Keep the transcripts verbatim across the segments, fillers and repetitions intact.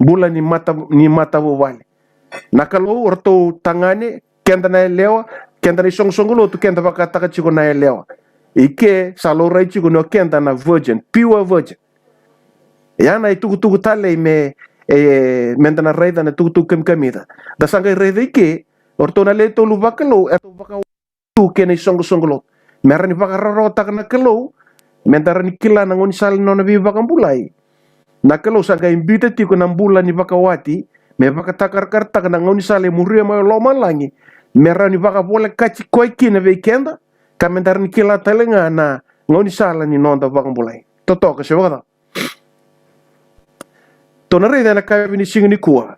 Bula ni mata, ni matavuvale. Na Kalou, o ratou tagane, keda na yalewa, keda na isoqosoqo lotu, keda vakataka tiko na yalewa. I ke sa laurai tiko ni o keda na virgin, pure virgin. Ia na itukutuku talei me, e, meda na raica na tukutuku kamikamica. Da sa qai raica i ke, o ratou na lewe tolu vakalou, e ratou vaka tu kei na isoqosoqo lotu. Me rawa ni vakararawataka na Kalou, meda rawa ni kila na gaunisala ni nona veivakabulai. Na Kalou sa qai biuta tiko na bula ni vakawati, me vakatakarakarataka na gaunisala e muria mai o lomalagi, me rawa ni vakavolekati koya kina vei keda, ka meda rawa ni kila tale ga na gaunisala ni noda vakabulai. Totoka se vakacava? Tou na raica ena yakavi ni siga nikua.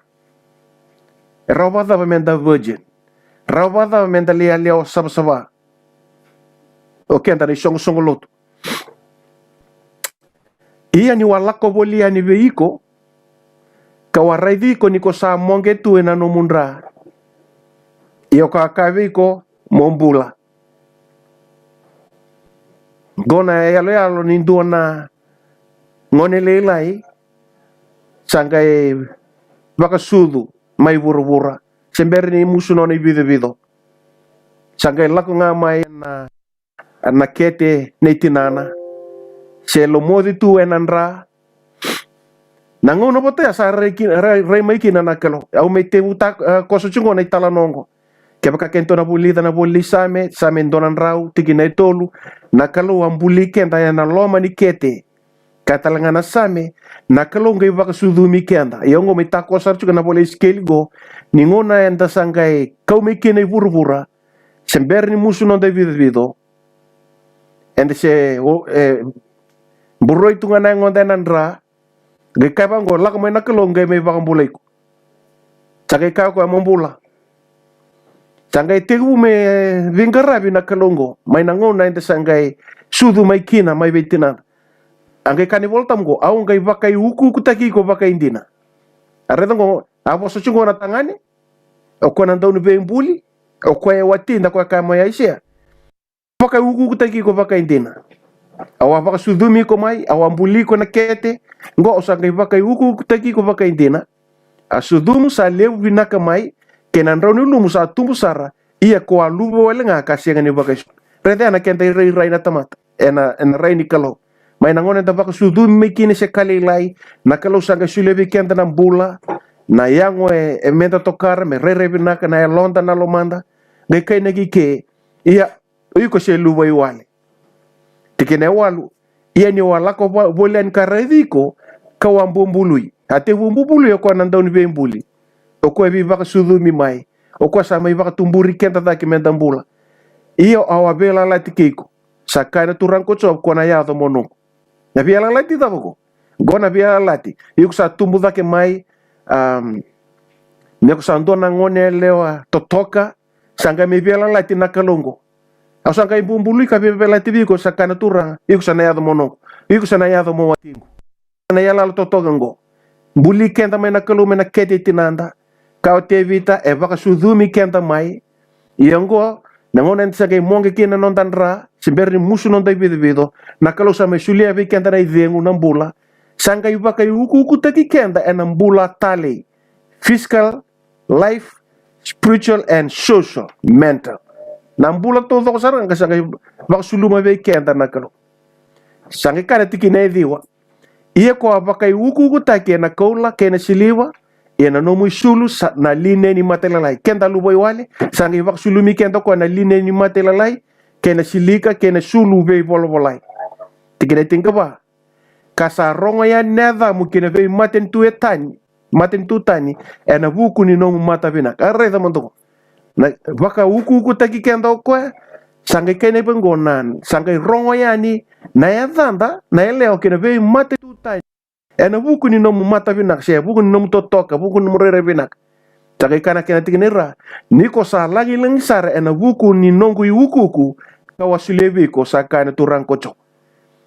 E rawa vakacava meda virgin? Rawa vakacava meda lai yalewa savasava? O keda na isoqosoqo lotu. Ia niu a lako voli yani vei iko, kau a raici iko ni ko sa moqe tu ena nomu dra. Ia kau a kaya vei iko, mo bula. Qo na yaloyalo ni dua na gone lailai sa qai vakasucu mai vuravura, se bera ni musu nona ivicovico. Sa qai lako ga mai na, na kete nei tinana, se lomoci tu ena dra. Na gauna vata ya sa rai, ki- rai, rai mai kina na Kalou. Au mai tevuta, e, koso tiko qo na italanoa qo. Kevaka keitou na vulica na ivola ni Same, Same dua na drau, tikina e tolu, na Kalou a buli keda ena loma ni kete. Ka tale ga na Same, na Kalou qai vakasucumi keda. Ia oqo mai takoso sara tiko na ivola i Isikeli qo, ni gauna eda sa qai kau mai kina i vuravura, se bera ni musu noda ivicovico, eda se, o, e, boroi tu ga na yagoda ena dra, qai kaya vaqo, lako mai na Kalou qai mai vakabulai iko. Sa qai kaya o koya mo bula. Sa qai tekivu me veiqaravi na Kalou qo, mai na gauna eda sa qai sucu mai kina mai vei tinada. A qai kaya na iVolatabu qo, au qai vakaiukuukutaki iko vakaidina. A raica qo, a vosa tiko qo na tagane, o koya na dauniveibuli, o koya e watida, koya kaya mai Aisea. Vakaiukuukutaki iko vakaidina. Au a vakasucumi iko mai, au a buli iko na kete, qo au sa qai vakaiukuukutaki iko vakaidina. A sucumu sa levu vinaka mai, kei na drau ni ulumu sa tubu sara, ia ko a luva wale ga ka sega ni vakaisulu. Raica na keda irairai na tamata, ena, ena rai ni Kalou. Mai na gauna eda vakasucumi mai kina se ka lailai, na Kalou sa qai solia vei keda na bula, na yago e, e meda tokara, me rairai vinaka na yaloda, na lomada. Qai kainaki ke, ia, o iko se luvaiwale. Tikina e walu. Ia niu a lako va- voli yani ka raici iko, kau a bubului. A tekivu bubului o koya na dauniveibuli, o koya e veivakasucumi mai, o koya sa mai vakatuburi keda cake meda bula. Ia au a veiyalayalati kei iko, sa kaya na Turaga ko Jiova, ko na yaco mo noqu. Na veiyalayalati cava ko? Qo na veiyalayalati. Iko sa tubu cake mai, am, me ko sa dua na gone yalewa totoka, sa qai mai veiyalayalati na Kalou qo. Au sa qai bubului ka veiyalayalati vei iko, sa kaya na Turaga, iko sa na yaco mo noqu. Iko sa na yaco mo watiqu. Na yalayala totoka qo. Buli keda mai na Kalou mai na kete i tinada. Ka o Tevita e vakasucumi keda mai. Ia qo, na gauna eda sa qai moqe kina na noda dra, se bera ni musu noda ivicovico, na Kalou sa mai solia vei keda na icegu, na bula. Sa qai vakaiukuukutaki keda ena bula talei. Physical life, spiritual and social, mental. Na bula taucoko sara ga sa qai vakasuluma vei keda na Kalou. Sa qai kaya na tikina e ciwa. Ia ko a vakaiukuukutaki ena koula kei na siliva, ia na nomu isulu sa na lineni matailalai. Keda luvaiwale, sa qai vakasulumi keda o koya na lineni matailalai, kei na silika, kei na sulu veivolavolai. Tikina e tinikava. Ka sa rogo yani na yacamu ki na veimatanitu e tani, matanitu tani, ena vuku ni nomu mata vinaka. A raica mada qo. Na vakaukuukutaki keda o koya, sa qai kainaki vaqo na, sa qai rogo yani na yacada, na yalewa ki na veimatanitu tani. Ena vuku ni nomu mata vinaka, se vuku ni nomu totoka, vuku ni nomu rairai vinaka. Sa qai kaya na kena tikina e ra, ni ko sa lagilagi sara ena vuku ni noqu iukuuku, kau a solia vei iko, sa kaya na Turaga ko Jiova.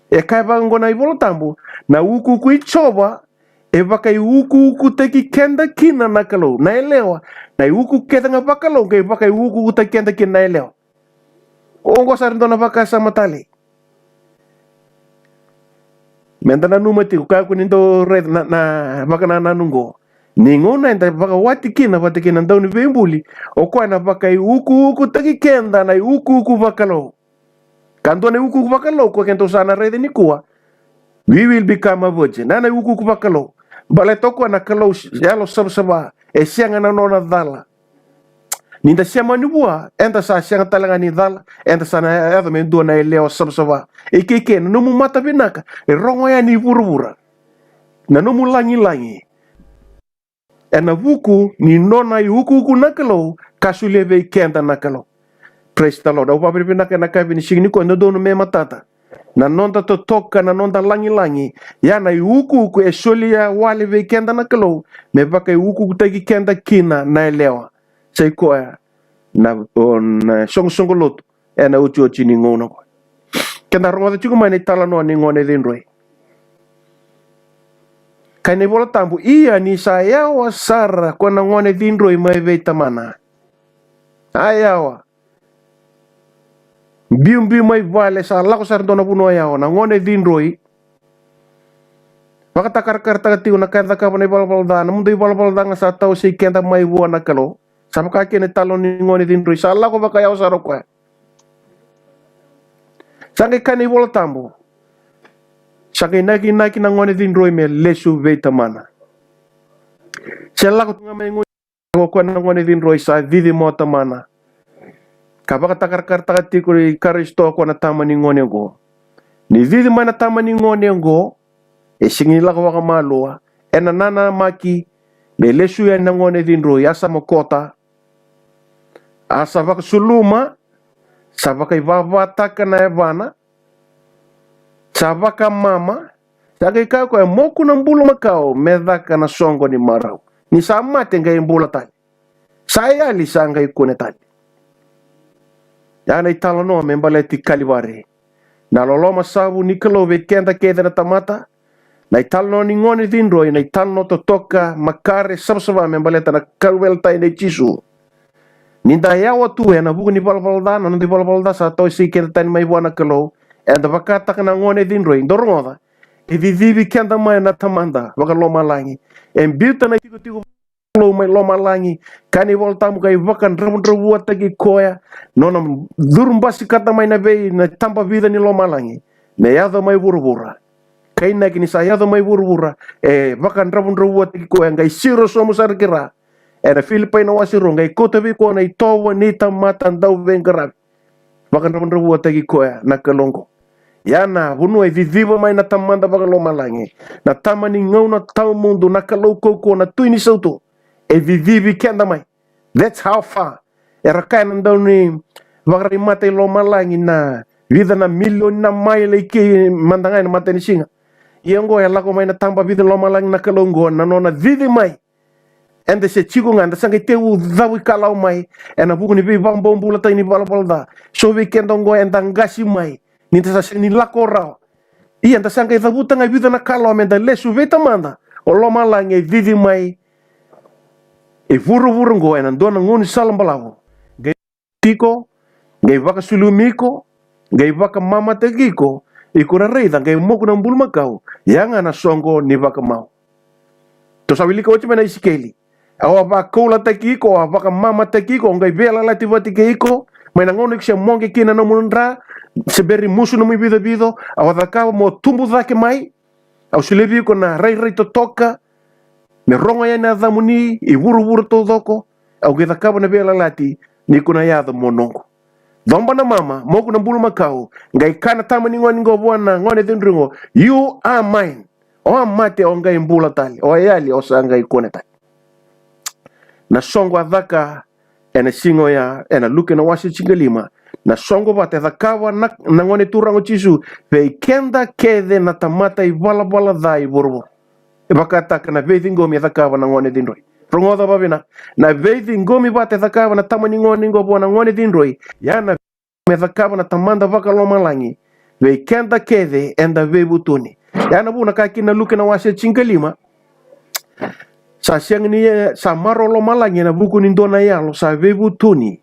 E kaya vaqo na iVolatabu, na ukuuku i Jiova, e vakaiukuukutaki keda kina na Kalou, na yalewa, na iukuuku kece ga vakalou, qai vakaiukuukutaki keda kina na yalewa. Oqo sara e dua na vakasama talei. Meda nanuma tiko, kakua ni dau raica na, na vakanananu oqo. Ni gauna eda vakawati kina vata kei na Dauniveibuli, o koya na vakaiukuukutaki keda na iukuuku vakalou. Ka dua na iukuuku vakalou ko keda sa na raica nikua. We will become a virgin. Na, na iukuuku vakalou. Baleta o koya na Kalou s-, yalo savasava. E sega na nona cala. Ni da sema ni vua, eda sa sega tale ga ni cala, eda sa na yaco me dua na yalewa savasava. E kei kei na nomu mata vinaka, e rogo yani i vuravura. Na nomu lagilagi. Ena vuku ni nona iukuuku na Kalou, ka solia vei keda na Kalou. Praise the Lord. Au vakavinavinaka ena yakavi ni siga nikua, e dodonu me matata. Na noda totoka, na noda lagilagi, ia na iukuuku e solia wale vei keda na Kalou, me vakaiukuukutaki keda kina na yalewa. Sa i koya na, o, na soqosoqo lotu, ena otioti ni gauna oqo. Keda rogoca tiko mai na italanoa ni gone cidroi. Kaya na iVola Tabu, ia ni sa yawa sara ko na gone cidroi mai vei tamana. A yawa. Biubiu mai vale, sa lako sara dua na vanua yawa, na gone cidroi. Vakatakarakarataka tiko na ka e cakava na ivalavala ca, na mudu ivalavala ca ga sa tawasei keda mai vua na Kalou. Sa vaka kina na italanoa ni gone cidroi, sa lako vakayawa sara o koya. Sa qai kaya na iVola Tabu. Sa qai nakinaki na gone cidroi me lesu vei tamana. Se lako tu ga mai gone O koya na gone cidroi sa cici mai o tamana. Ka vakatakarakarataka tiko i Karisito o koya na tama ni gone oqo. Ni cici mai na tama ni gone oqo, e sega ni lako vakamalua, ena nanamaki me lesu yani na gone cidroi, a sa mokota, a sa vakasuluma, sa vakaivavatataka na yavana, sa vakamama, sa qai kaya o koya, moku na bulumakau me caka na soqo ni marau. Ni sa mate qai bula tale. Sa yali sa qai kune tale. Ya na italanoa me baleti Kalivari. Na loloma savu ni Kalou vei keda kece na tamata. Na italanoa ni gone cidroi, na italanoa totoka, makare, savasava me baleta na kauveilatai nei Jisu. Ni da yawa tu ena vuku ni valavala ca, na noda ivalavala ca sa tawasei keda tani mai vua na Kalou. Eda vakataka na gone cidroi, dou rogoca. E cicivi keda mai na Tamada vakalomalagi. E biuta na itikotiko Kalou mai lomalagi. Kaya na iVola Tabu, qai vakadravudravuataki koya. Nona curu basikata mai na vei, na taba vica ni lomalagi. Me yaco mai vuravura. Kainaki ni sa yaco mai vuravura, e vakadravudravuataki koya, qai siro sobu sara ki ra. Ena Filipai na wase rua, qai kauta vei koya na itovo ni tamata dauveiqaravi. Vakadravudravuataki koya na Kalou oqo. Ya na vanua e ciciva mai na Tamada vakalomalagi. Na Tama ni gauna tawamudu, na Kalou kaukauwa, na Tui ni sautu. E cicivi keda mai. That's how far. Era kaya na dau ni vakaraimatai lomalagi na vica na milioni na maila i kei mada ga ena matanisiga. Ia oqo e lako mai na taba vica lomalagi na Kalou oqo, na nona cici mai. Eda se tiko ga, eda sa qai tekivu cavuikalawa mai ena vuku ni veivakabobulataki ni valavala ca. So vei keda oqo eda qasi mai, ni da sa sega ni lako rawa. Ia da sa qai cavuta ga e vica na kalawa me da lesu vei Tamada. O lomalagi e cici mai e vuravura oqo ena dua na gaunisala balavu. Qai tiko, qai vakasulumi iko, qai vakamamataki iko, iko na raica qai moku na bulumakau, ya ga na soqo ni vakamau. Tou sa wilika oti mai na Isikeli. Au a vakaulataki iko, au a vakamamataki iko, au qai veiyalayalati vata kei iko, mai na gauna iko se moqe kina na nomu dra, se bera ni musu nomu ivicovico, au a cakava mo tubu cake mai, au solia vei iko na rairai totoka, me rogo yani na yacamuni e vuravura taucoko, au qai cakava na veiyalayalati, ni ko na yaco mo noqu. Coba na mama, moku na bulumakau, qai kaya na tama ni gone oqo vua na gone cidroi oqo, you are mine. O a mate, o qai bula tale, o a yali, o sa qai kune tale. Na soqo a caka ena siga oya, ena Luke na wase tinikalima, na soqo vata e cakava na, na Gone Turaga o Jisu vei keda kece na tamata ivalavala ca e vuravura. E vakataka na veiciqomi e cakava na gone cidroi. Rogoca vakavinaka, na veiciqomi vata e cakava na tama ni gone oqo vua na gone cidroi, ya na me cakava na Tamada vakalomalagi vei keda kece eda veivutuni. Ya na vuna ka kina Luke na wase tinikalima, sa sega ni, sa marau lomalagi ena vuku ni dua na yalo sa veivutuni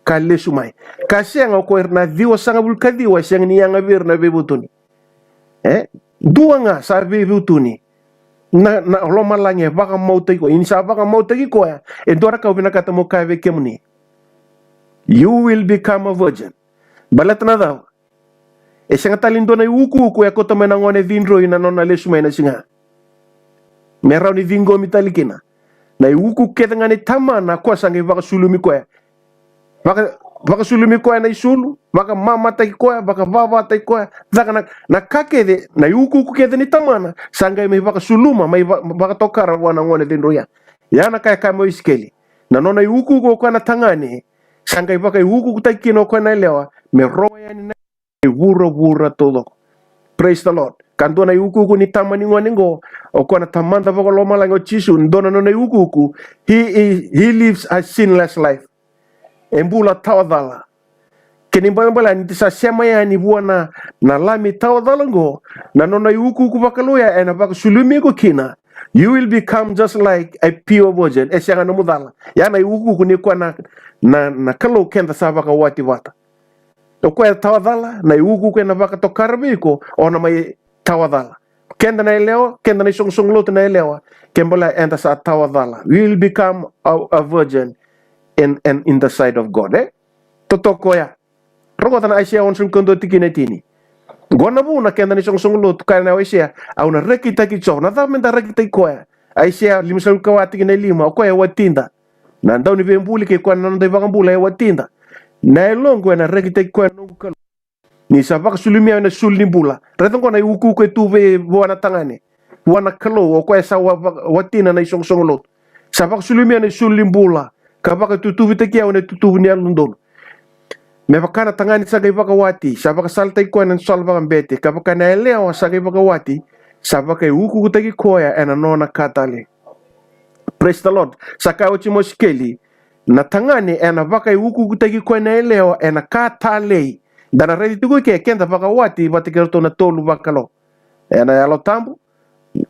ka lesu mai. Ka sega, o koya ira na ciwasagavulu ka ciwa e sega ni yaga vei ira na veivutuni. E dua ga sa veivutuni. na, na lomalagi e vakamautaki koya. Ia ni sa vakamautaki koya, e dua na ka au vinakata meu kaya vei kemuni. You will become a virgin. Baleta na cava? E sega tale ni dua na iukuuku e kauta mai na gone cidroi na nona lesu mai na siga me rawa ni ciqomi tale kina. Na iukuuku kece ga ni tamana, o koya sa qai vakasulumi koya. Vaka, vakasulumi koya na isulu, vakamamataki koya, vakavavataki koya. Caka na, na ka kece, na iukuuku kece ni tamana sa qai mai vakasuluma, mai va, vakatokara vua na gone cidroi ya. Ya na ka e kaya mai o Isikeli. Na nona iukuuku o koya na tagane, sa qai vakaiukuukutaki kina o koya na yalewa, me rogo yani na vuravura taucoko. Praise the Lord. Ka dua na iukuuku ni tama ni gone qo, o koya na Tamada vakalomalagi, o Jisu, dua na nona iukuuku, he, he, he lives a sinless life. E bula tawa cala. Kena ibalebale ni da sa sema yani vua na, na Lami tawa cala qo, na nona iukuuku vakalou ya ena vakasulumi iko kina. You will become just like a pure virgin. E sega nomu cala. Ya na iukuuku ni koya na, na, na Kalou keda sa vakawati vata. O koya e tawa cala, na iukuuku ena vakatokara vei iko, o na mai tawa cala. Keda na yalewa, keda na isoqosoqo lotu na yalewa, ke bale eda sa tawa cala. We will become a, a virgin in, in, in the sight of God, e? Totoka oya. Rogoca na Aisea onosagavulu ka dua tikina e tini. Qo na vuna keda na isoqosoqo lotu, kaya na Aisea, au na rekitaki Jiova. Na cava meda rekitaki koya? Aisea limasagavulu ka va tikina e lima, o koya e watida. Na Dauniveibuli kei koya na noda iVakabula e watida. Na yaloqu ena rekitaki koya na noqu Kalou. Ni sa vakasulumi au ena isulu ni bula. Raica qo na iukuuku e tu vei vua na tagane. Vua na Kalou, o koya sa wa, wa, watina na isoqosoqo lotu. Sa vakasulumi au ena isulu ni bula, ka vakaitutuvitaki au ena itutuvi ni yalododonu. Me vaka na tagane sa qai vakawati, sa vakasalataki koya ena sala vakabete, ka vaka na yalewa sa qai vakawati, sa vakaiukuukutaki koya ena nona ka talei. Praise the Lord. Sa kaya oti mai o Isikeli, na tagane ena vakaiukuukutaki koya na yalewa ena ka talei. Da na raici tiko i ke, keda vakawati vata kei ratou na tolu vakalou. Ena Yalo Tabu,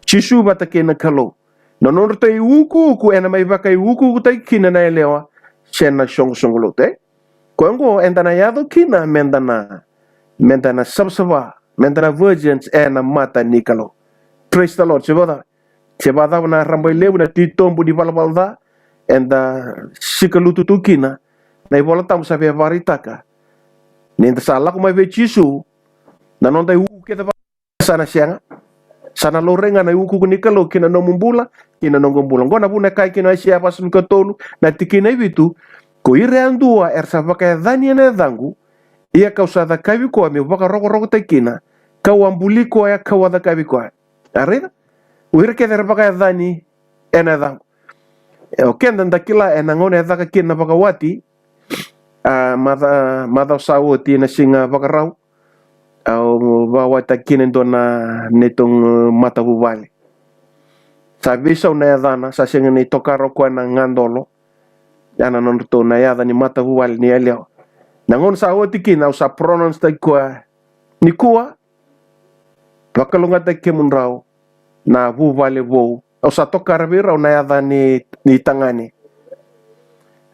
Jisu vata kei na Kalou. Na nodratou iukuuku ena mai vakaiukuukutaki kina na yalewa se na isoqosoqo lotu, e? Koya oqo eda na yaco kina meda na, meda na savasava, meda na virgins ena mata ni Kalou. Praise the Lord. Se vakacava, se vakacava na rabailevu, na titobu ni valavala ca eda sikalutu tu kina? Na iVola Tabu sa via vakaraitaka ni da sa lako mai vei Jisu, na noda iukuuku kece sa na sega. Sa na laurai ga na iukuuku ni Kalou ki na nomu bula, ki na noqu bula. Oqo na vuna e kaya kina o Aisea vasagavulu ka tolu, na tikina e vitu: Ko ira yadua era sa vakayacani ena yacaqu, ia kau sa cakavi koya meu vakarokorokotaki kina, kau a buli koya, kau a cakavi koya. A raica? O ira kece era vakayacani ena yacaqu. E, o keda da kila ena gauna e caka kina na vakawati, a, maca, macawa sa oti ena siga Vakarau, au vakawatitaka kina e dua na neitou matavuvale. Sa veisau na yacana, sa sega ni tokara o koya na Gadolo, ya na nodratou na yaca ni matavuvale ni yalewa. Na gauna sa oti kina, au sa pronounce-taki koya, nikua, vakalougatataki kemudrau na vuvale vou. Au sa tokara vei rau na yaca ni, ni tagane.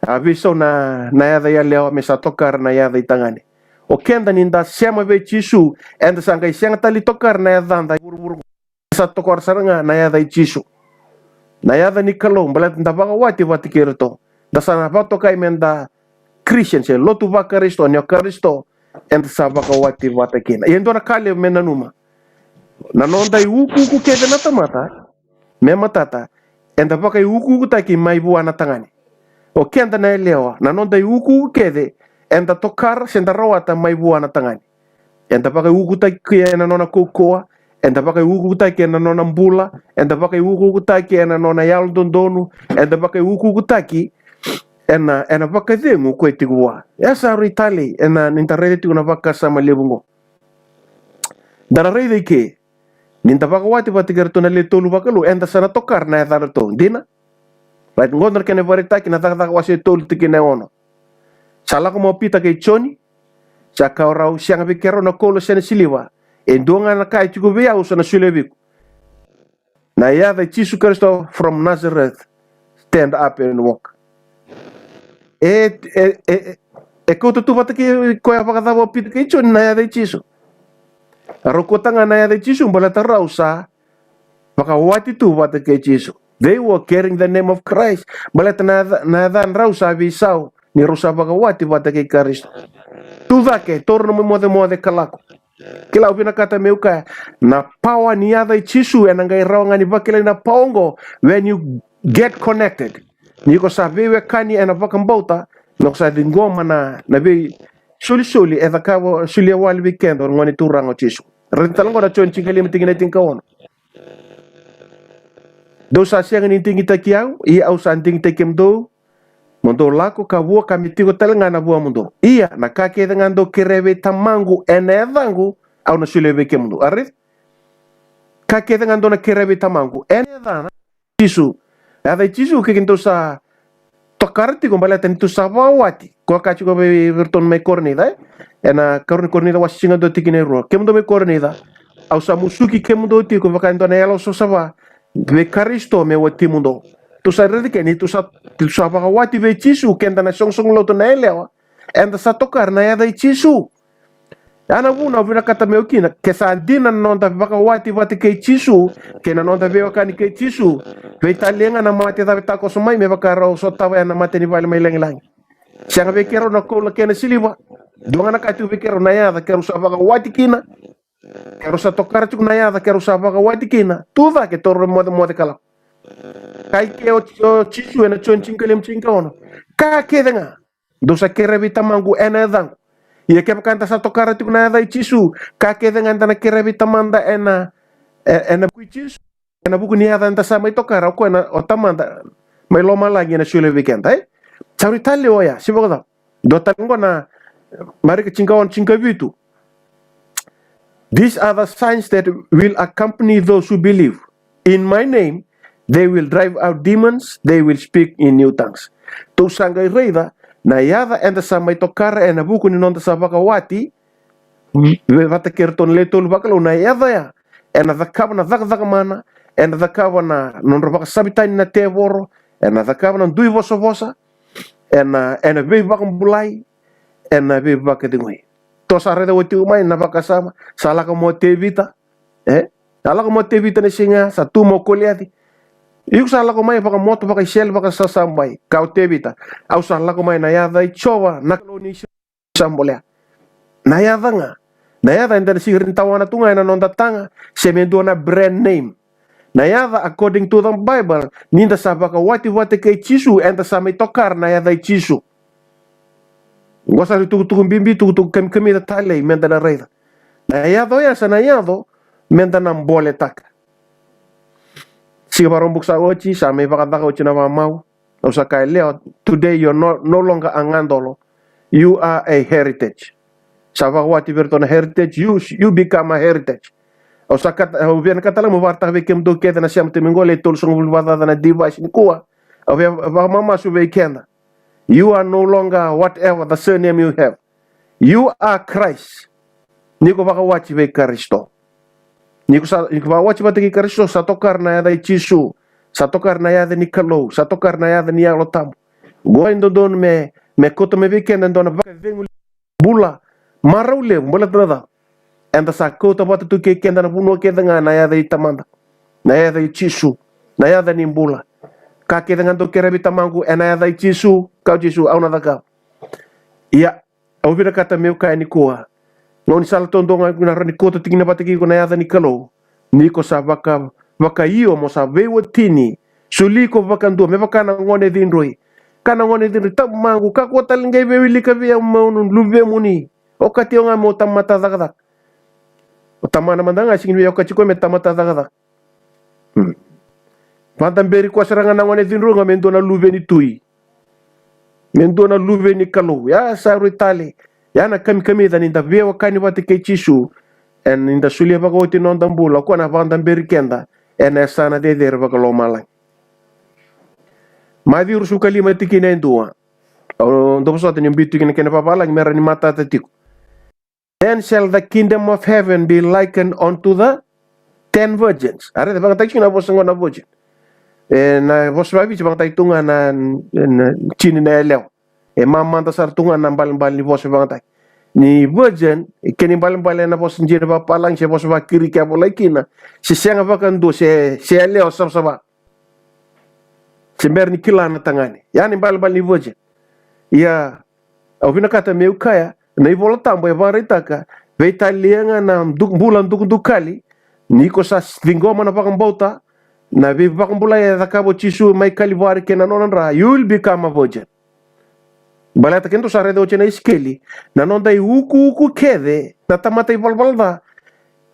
A veisau na, na yaca i yalewa, me sa tokara na yaca i tagane. O keda ni da sema vei Jisu, eda sa qai sega tale ni tokara na yacada e vuravura. Sa tokara sara ga na yaca i Jisu, na yaca ni Kalou, baleta da vakawati vata kei iratou. Da sa na vakatokai meda Christian, se lotu vaKarisito, ni o Karisito eda sa vakawati vata kina. Ia e dua na ka levu me nanuma. Na noda iukuuku kece na tamata, me matata, eda vakaiukuukutaki mai vua na tagane. O keda na yalewa, na noda iukuuku kece eda tokara se da rawata mai vua na tagane. Eda vakaiukuukutaki ena nona kaukauwa, eda vakaiukuukutaki ena nona bula, eda vakaiukuukutaki ena nona yalododonu, eda vakaiukuukutaki ena, ena vakacegu koya e tiko vua. E sa rui talei ena, ni da raica tiko na vakasama levu oqo. Da na raica i ke, ni da vakawati vata kei iratou na le tolu vakalou, eda sa na tokara na yacadratou. Dina? Right, oqo na kena ivakaraitaki na Cakacaka wase tolu tikina e ono. Sa lako mai o Pita kei Joni, sa kaya o rau, sega vei keirau na koula se na siliva, e dua ga na ka e tiko vei au sa na solia vei iko. Na yaca i Jisu Karisito from Nazareth, stand up and walk. E, e, e, e kauta tu vata kei koya vakacava o Pita kei Joni na yaca i Jisu? A rau kauta ga na yaca i Jisu baleta rau sa vakawati tu vata kei Jisu. They were carrying the name of Christ. Baleta na yaca, na yacadrau sa veisau ni rau sa vakawati vata kei Karisito. Tu cake, taura na nomu imocemoce ka lako. Kila, au vinakata meu kaya, na pawa ni yaca i Jisu ena qai rawa ga ni vakilai na pawa oqo when you get connected. Ni ko sa veiwekani ena vakabauta, na ko sa ciqoma na, na veisolisoli e cakava, solia wale vei keda o Gone Turaga o Jisu. Raica tale oqo na Joni tinikalima tikina e tinikaono. Dou sa sega ni digitaki au, ia au sa digitaki kemudou, mo dou lako ka vua ka me tiko tale ga na vuamudou. Ia na ka kece ga dou kerea vei Tamaqu ena yacaqu, au na solia vei kemudou. A raica? Ka kece ga dou na kerea vei Tamaqu ena yacana, Jisu. Yaca i Jisu ke keitou sa tokara tiko baleta ni tou sa vakawati. Ko kaya tiko vei, vei iratou mai Korinica, e? Ena karua ni Korinica wase tinikadua tikina e rua. Kemudou mai Korinica, au sa musuki kemudou tiko vaka e dua na yalo savasava vei Karisito me watimudou. Tou sa raica ke ni tou sa, tou sa vakawati vei Jisu, keda na soqosoqo lotu na yalewa. Eda sa tokara na yaca i Jisu. Ya na vuna au vinakata meu kaya, ke sa dina na noda vakawati vata kei Jisu, kei na noda veiwekani kei Jisu, veitalia ga na mate cava e takoso mai me vaka rau sotava ya na mata ni vale mai lagilagi. Sega vei keirau na koula kei na siliva. Dua ga na ka tiko vei keirau na yaca keirau sa vakawati kina. Keirau sa tokara tiko na yaca keirau sa vakawati kina. Tu cake, taura na imocemoce ka lako. Kaya ke o, o Jisu ena Joni tinikalima tinikaono. Ka kece ga dou sa kerea vei Tamaqu ena yacaqu. Ia kevaka eda sa tokara tiko na yaca i Jisu, ka kece ga eda na kerea vei Tamada ena, e, ena vuku i Jisu, ena vuku ni yaca eda sa mai tokara, o koya na, o Tamada mai lomalagi ena solia vei keda, e? Sa rui tale oya, se vakacava? Dua tale oqo na Marika tinikaono tinikavitu. These are the signs that will accompany those who believe. In my name, they will drive out demons, they will speak in new tongues. Tou sa qai raica na yaca eda sa mai tokara ena vuku ni noda sa vakawati, vata kei iratou na lewe tolu vakalou, na yaca ya ena cakava na cakacaka mana, ena cakava na nodra vakasavitani na tevoro, ena cakava na dui vosavosa, ena, ena veivakabulai, ena veivakacegui. Tou sa raica oti mai na vakasama, sa lako mai o Tevita, e? Sa lako mai o Tevita na siga, sa tu mai o Koliaci. Iko sa lako mai vakamoto, vakaisele, vakasasabai. Kaya o Tevita, au sa lako mai na yaca i Jiova, na Kalou ni Isireli sa bolea. Na yaca ga. Na yaca eda na sega ni tawana tu ga ena noda taga, se me dua na brand name. Na yaca, according to the Bible, ni da sa vakawati vata kei Jisu, eda sa mai tokara na yaca i Jisu. Oqo sa itukutuku bibi, tukutuku kamikamica talei meda na raica. Na yaca oya sa na yaca meda na boletaka. Siga Vakaraubuka sa oti, sa mai vakacaka oti na vakamau. Au sa kaya, Leo, today you are no, no longer a gadolo. You are a heritage. Sa vakawati vei iratou na heritage, you, you become a heritage. Au sa kata, au via na katalega mo vakaraitaka vei kemudou kece na sema timi qo, le tolusagavulu vakacaca na device nikua. Au via vakamamasu vei keda. You are no longer whatever the surname you have. You are Christ. Ni ko vakawati vei Karisito. Ni ko sa, ni ko vakawati vata kei Karisito, sa tokara na yaca i Jisu. Sa tokara na yaca ni Kalou. Sa tokara na yaca ni Yalo Tabu. Qo e dodonu me, me kauta mai vei keda e dua na vakacegu, bula marau levu, baleta na cava? Eda sa kauta vata tu kei keda na vanua kece ga na yaca i Tamada, na yaca i Jisu, na yaca ni bula. Ka kece ga dou kerea vei Tamaqu ena yaca i Jisu, kaya o Jisu, au na cakava. Ia, au vinakata meu kaya nikua, gauna ni sala taudua ga iko na rawa ni kauta tiko kina vata kei iko na yaca ni Kalou, ni ko sa vaka, vakaio mo sa veiwatini, soli iko vakadua me vaka na gone cidroi. Kaya na gone cidroi, tamaqu, kakua tale ni qai veiwilika vei au meu luvemuni. Okati au ga meu tamata cakacaka. O tamana mada ga e sega ni veiokati koya me tamata cakacaka. Hmm. Vakadaberi koya sara ga na gone cidroi ga me dua na luve ni tui, me dua na luve ni Kalou. Ia sa rui tale. Ia na kamikamica ni da veiwekani vata kei Jisu, ena ni da solia vakaoti na noda bula, o koya na vakadaberi keda ena yasana cecere vakalomalagi. Maciu ruasagavulu ka lima tikina e dua. Au dau vosota niu biu tiko kina kena vavalagi me rawa ni matata tiko. Then shall the kingdom of heaven be likened unto the ten virgins. A raica, vakayagataki tiko na vosa qo na virgin. E, na vosa vakaViti vakayagataki tu ga na, na tini na yalewa. E mamada sara tu ga na balebale ni vosa vakayagataki. ni virgin, e kena ibalebale ena vosa dina vakapalagi se vosa vakiriki a volai kina, se sega vakadua, se, se yalewa savasava. Se bera ni kila na tagane. Ya na ibalebale ni virgin. Ia, au vinakata meu kaya, na iVola Tabu e vakaraitaka, veitalia ga na du-, bula dukadukali, ni ko sa ciqoma na vakabauta, na veivakabulai e cakava o Jisu mai Kalivari kei na nona dra, you will become a virgin. Baleta keda sa raica oti ena Isikeli, na noda iukuuku kece, na tamata ivalavala ca,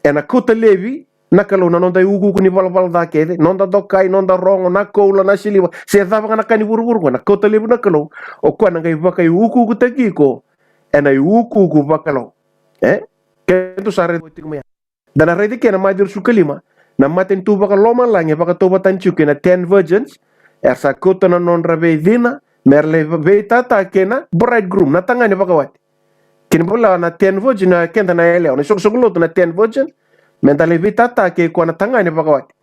ena kauta laivi na Kalou na noda iukuuku ni valavala ca kece, noda dokai, noda rogo, na koula, na siliva, se cava ga na ka ni vuravura qo, na kauta laivi na Kalou, o koya na qai vakaiukuukutaki iko ena iukuuku vakalou. E? Keda sa raica tiko mai ya. Da na raica kina na Maciu ruasagavulu ka lima, na matanitu vakalomalagi e vakatauvatani tiko kei na ten virgins, era sa kauta na nodra veicina, me ra lai veitataki kei na bridegroom, na tagane vakawati. Kena ibalebale na ten virgin, na keda na yalewa, na isoqosoqo lotu na ten virgin, me da lai veitataki kei koya na tagane vakawati.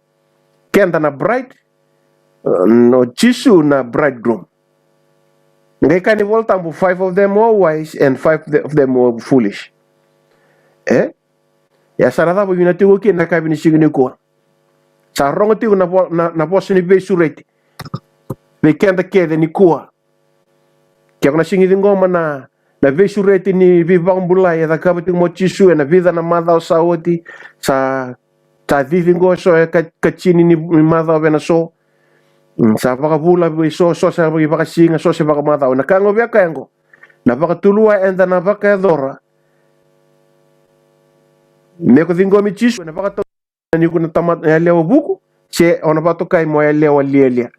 Keda na bride, uh, o Jisu na bridegroom. Qai kaya na iVola Tabu, five of them were wise and five of them were foolish. E? Ia sa na cava e vinakati tiko kina na yakavi ni siga nikua. Sa rogo tiko na vo-, na, na vosa ni veisureti vei keda kece nikua. Ke ko na sega ni ciqoma na, na veisureti ni veivakabulai e cakava tiko mai o Jisu ena vica na macawa sa oti, sa, sa cici qo eso e ka-, katini ni, ni macawa vei na so. Mm, sa vakavula vei so, so sa vakasiga, so se vakamacawa. Na ka qo via kaya qo, na vakatuluwa eda na vakayacora. Me ko ciqomi Jisu ena vakatau ni ko na tamata yalewa vuku, se o na vakatokai mo yalewa lialia.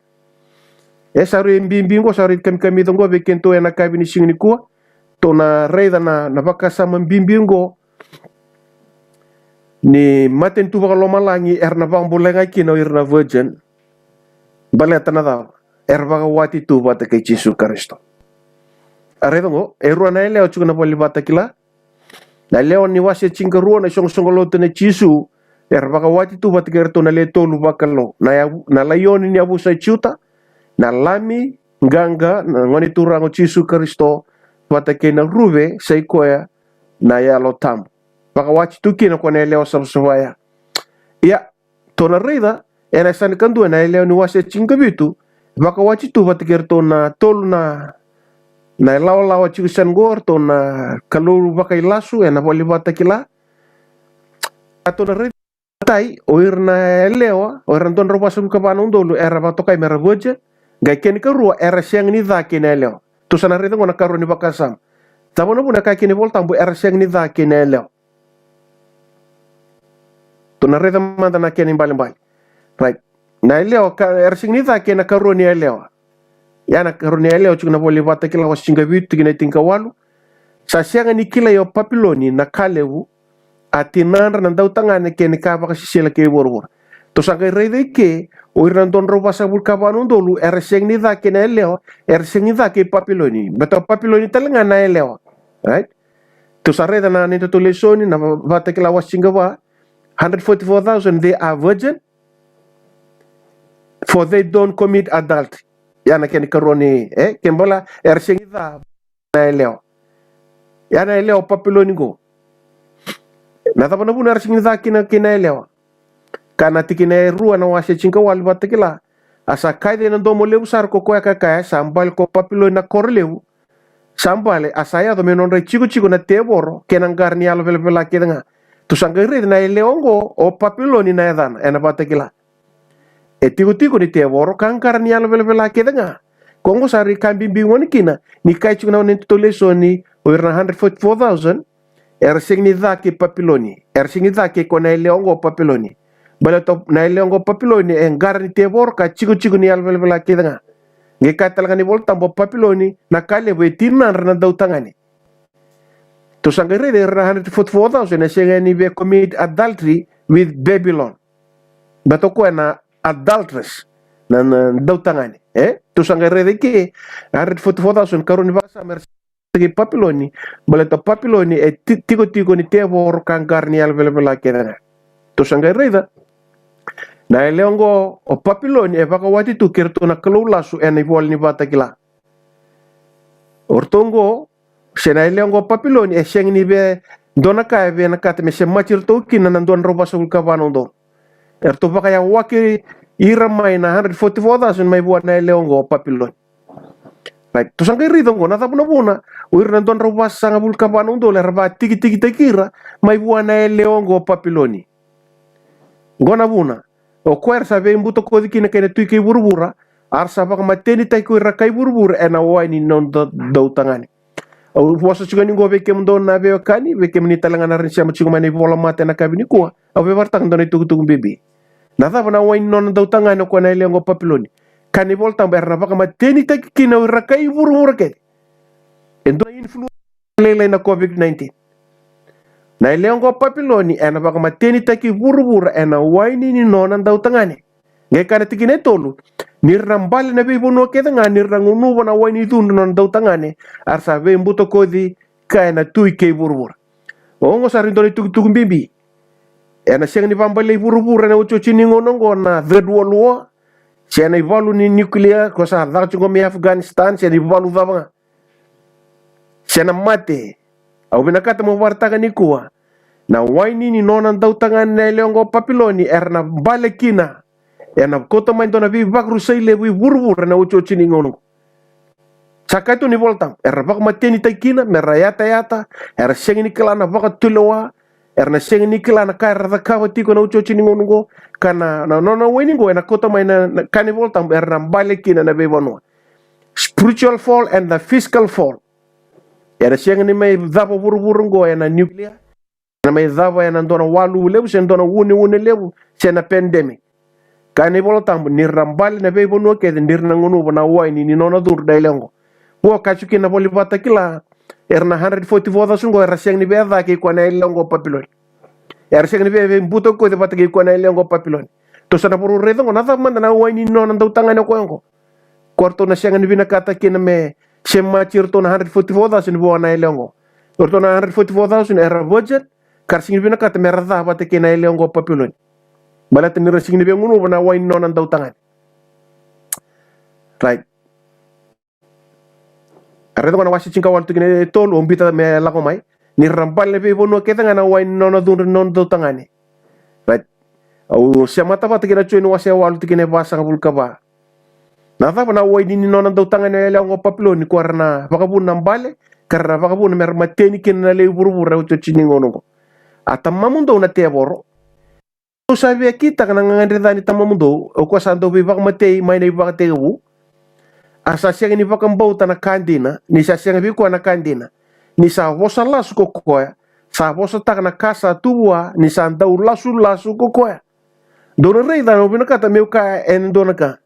E sa rui bibi qo, sa rui kamikamica qo vei kedatou ena yakavi ni siga nikua. Tou na raica na, na vakasama bibi qo ni matanitu vakalomalagi era na vakabulai ga kina o ira na virgin. Baleta na cava? Era vakawati tu vata kei Jisu Karisito. A raica qo, e rua na yalewa tiko na iVola Vakatakila. Na yalewa ni wase tinikarua na isoqosoqo lotu nei Jisu, era vakawati tu vata kei iratou na le tolu vakalou. Na ya-, na laioni ni yavusa i Juta, na lami qaqa, na Gone Turaga o Jisu Karisito, vata kei na ruve sa i koya na Yalo Tabu. Vakawati tu kina ko na yalewa savasava ya. Ia, tou na raica ena yasana kadua ena yalewa ni wase tinikavitu, vakawati tu vata kei iratou na tolu na, na ilawalawa tiko e yasana qo, iratou na kalou vakailasu ena iVola Vakatakila. A tou na raica tai, o ira na yalewa, o ira na dua na drau vasagavulu ka va na udolu era vakatokai me ra virgin. Qai kena ikarua, era sega ni ca kei na yalewa. Tou sa na raica qo na ikarua ni vakasama. Cava na vuna e kaya kina iVola Tabu era sega ni ca kei na yalewa? Tou na raica mada na kena ibalebale. Right. Na yalewa ka, era sega ni ca kei na ikarua ni yalewa. Ia na ikarua ni yalewa tiko na iVola Vakatakila wase tinikavitu, tikina e tinikawalu. Sa sega ni kilai o Papiloni na ka levu, a tinadra na dautagane kei na ka vakasisila kei vuravura. Tou sa qai raica i ke, o ira na dua na drau vasagavulu ka va na udolu, era sega ni ca kei na yalewa, era sega ni ca kei Papiloni. Baleta o Papiloni tale ga na yalewa. Right? Tou sa raica na, na nodatou lesoni, na Va-, Vakatakila wase tinikava, hundred forty-four thousand, they are virgin, for they don't commit adultery. Ia na kena ikarua ni, e, kena ibalebale, era sega ni ca na yalewa. Ia na yalewa o Papiloni qo. Na cava na vuna era sega ni ca kina kei na yalewa? Ka na tikina e rua na wase tinikawalu Vakatakila. A sa kaica ena domo levu sara ko koya ka kaya, sa bale ko Papiloni na koro levu. Sa bale, a sa yaco me nodra itikotiko na tevoro kei na qara ni yalo velavela kece ga. Tou sa qai raica na yalewa oqo, o Papiloni na yacana ena Vakatakila. E tikotiko ni tevoro ka qara ni yalo velavela kece ga. Ko oqo sa rui ka bibi gona kina, ni kaya tiko na nodatou lesoni, o ira na hundred forty-four thousand, era sega ni ca kei Papiloni, era sega ni ca kei koya na yalewa oqo o Papiloni. Baleta na yalewa oqo o Papiloni e qara ni tevoro ka tikotiko ni yalo velavela kece ga. Qai kaya tale ga na iVola Tabu o Papiloni, na ka levu e tinadra na dautagane. Tou sa qai raica ira na hundred forty-four thousand e sega ni via commit adultery with Babylon. Baleta o koya na adulteress, na, na dautagane, e? Tou sa qai raica i ke, hundred forty-four thousand, ikarua ni vakasama era sega ni ca kei Papiloni, baleta o Papiloni e ti-, tikotiko ni tevoro ka qara ni yalo velavela kece ga. Tou sa qai raica na yalewa oqo o Papiloni e vakawati tu kei iratou na kalou lasu ena iVola ni Vakatakila. O ratou oqo, se na yalewa oqo o Papiloni, e sega ni vei dua na ka e vinakata me semati iratou kina na dua na drau vasagavulu ka va na udolu. Eratou vakayawaki ira mai na hundred forty-four thousand mai vua na yalewa oqo o Papiloni. Right. Tou sa qai raica oqo, na cava na vuna o ira na dua na drau vasagavulu ka va na udolu era vakatikitikitaki ira mai vua na yalewa oqo o Papiloni. Oqo na vuna. O koya era sa veibutakoci kina kei na tui kei vuravura, a ra sa vakamatenitaki ko ira kai vuravura ena waini ni nona dautagane. Au vosa tiko yani oqo vei kemudou na veiwekani, vei kemuni tale ga na rawa ni sema tiko mai na ivola mata ena yakavi nikua. Au via vakaraitaka e dua na itukutuku bibi. Na cava na waini ni nona dautagane o koya na yalewa oqo o Papiloni? Kaya na iVola Tabu era na vakamatenitaki kina o ira kai vuravura kece. E dua na influence lailai na COVID nineteen. Na yalewa oqo o Papiloni ena vakamatenitaki vuravura ena waini ni nona dautagane. Qai kaya na tikina e tolu, ni ra na bale na veivanua kece ga, ni ra na gunuva na waini cudru ni nona dautagane, a ra sa veibutakoci kei na tui kei vuravura. Oqo sa rui dua na itukutuku bibi. Ena sega ni vabalei vuravura ena iotioti ni gauna oqo na Third World War, se na ivalu ni nuclear ko sa caka tiko mai Afghanistan, se na ivalu cava ga, se na mate. Au vinakata mo vakaraitaka nikua, na waini ni nona dautagane na yalewa oqo o Papiloni era na bale kina. Ena kauta mai e dua na veivakarusai levu i vuravura ena iotioti ni gauna oqo. Sa kaya tu na iVola Tabu, era vakamatenitaki kina me ra yatayata, era sega ni kila na vakatulewa, era na sega ni kila na ka era cakava tiko ena iotioti ni gauna oqo. Ka na, na nona waini oqo ena kauta mai na, na, kaya na iVola Tabu era na bale kina na veivanua. Spiritual fall and the physical fall. Era sega ni mai cava vuravura oqo ena nuclear. Ena mai cava ena dua na waluvu levu, se dua na uneune levu, se na pandemic. Kaya na iVola Tabu, ni ra na bale na veivanua kece, ni ra na gunuva na waini ni nona cudru na yalewa oqo. Vua kaya tiko kina na iVola Vakatakila, era na hundred forty-four thousand oqo era sega ni via ca kei koya na yalewa oqo o Papiloni. Era sega ni via veibutakoci vata kei koya na yalewa oqo o Papiloni. Tou sa na vakarau raica oqo, na cava mada na waini ni nona dautagane o koya oqo? Ko ratou na sega ni vinakata kina me semati iratou na hundred forty-four thousand vua na yalewa oqo. O iratou na hundred forty-four thousand era virgin, ka ra sega ni vinakata me ra ca vata kei na yalewa oqo o Papiloni. Baleta ni ra sega ni via gunuva na waini ni nona dautagane. Right. Raica oqo na wase tinikawalu tikina e tolu, au biuta me lako mai. Ni ra na bale na veivanua kece ga na waini ni nona cudru ni nona dautagane. Right. Au semata vata kei na Joni wase walu tikina e vasagavulu ka va. Na cava na waini ni nona dautagane na yalewa oqo o Papiloni, ko ra na vakavuna na bale, ka ra na vakavuna me ra mateni kina na lewe i vuravura ena iotioti ni gauna oqo? A tamamudou na tevoro. Dou sa via kitaka na gagadre ca ni tamamudou, o koya sa dau veivakamatei mai na ivakatekivu. A sa sega ni vakabauta na ka dina, ni sa sega vei koya na ka dina. Ni sa vosa lasu ko koya, sa vosataka na ka sa tu vua, ni sa dau lasulasu ko koya. Dou na raica, au vinakata meu kaya e dua na ka.